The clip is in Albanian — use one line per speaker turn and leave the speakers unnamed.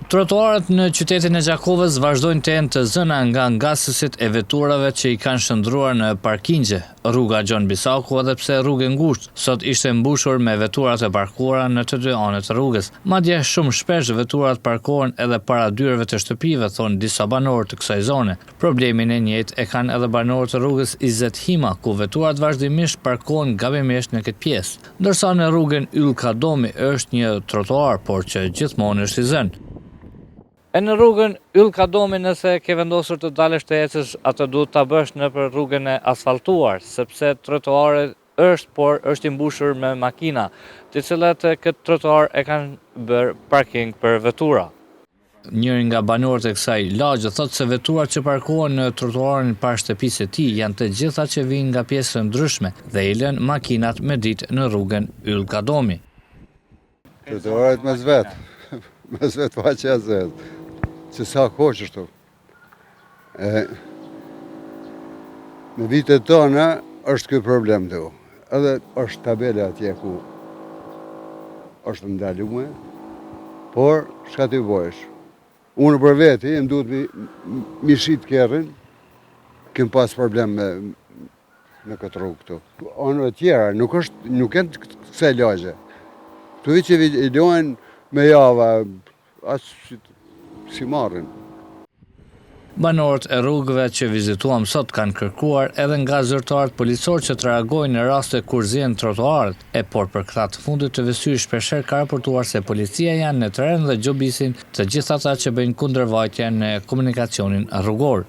Trotuaret në qytetin e Gjakovës vazhdojnë të jenë të zëna nga ngasësit e veturave që i kanë shndërruar në parkingje. Rruga Gjon Bisaku edhe pse rrugë e ngushtë, sot ishte mbushur me vetura të parkuara në të dy anët e rrugës. Madje shumë shpesh veturat parkohen edhe para dyerve të shtëpive, thonë disa banorë të kësaj zone. Problemin e njëjtë e kanë edhe banorët e rrugës Izet Hima, ku veturat vazhdimisht parkohen gabimisht në këtë pjesë. Ndërsa në rrugën Yllka Domi është një trotuar, por që gjithmonë është i zënë. E në rrugën Yllka Domi nëse ke vendosur të dalësh të ecësh, atë duhet ta bësh nëpër rrugën e asfaltuar, sepse trotuari është, por është i mbushur me makina, të cilat këtë trotuar e kanë bërë parking për vetura. Njëri nga banorët e kësaj lagje thotë se veturat që parkohen në trotuarin para shtëpisë së tij janë të gjitha që vijnë nga pjesë të ndryshme dhe i lënë makinat me ditë në rrugën Yllka Domi.
Trotuaret mes vetë, mes vetë faqja e zezë, që sa kohë qështu. E, në vitet tona është ky problem të Edhe është tabela atje ku është ndalume, por çka të bojsh? Unë për veti, më duhet mi, mi shit kerrin, kem pas problem me, me këtë rrugë këtu. Anëve tjera, nuk është, nuk janë të kësaj lagje. Këtu i që i lojnë me java, As s'i marrin.
Banorët e rrugëve që vizituam sot kanë kërkuar edhe nga zyrtarët policorë që të reagojnë në raste kur zihen trotuaret, e por për këta të fundit TV Syri shpeshherë ka raportuar se policia janë në terren dhe gjobisin të gjithë ata që bëjnë kundërvajtje në komunikacionin rrugor.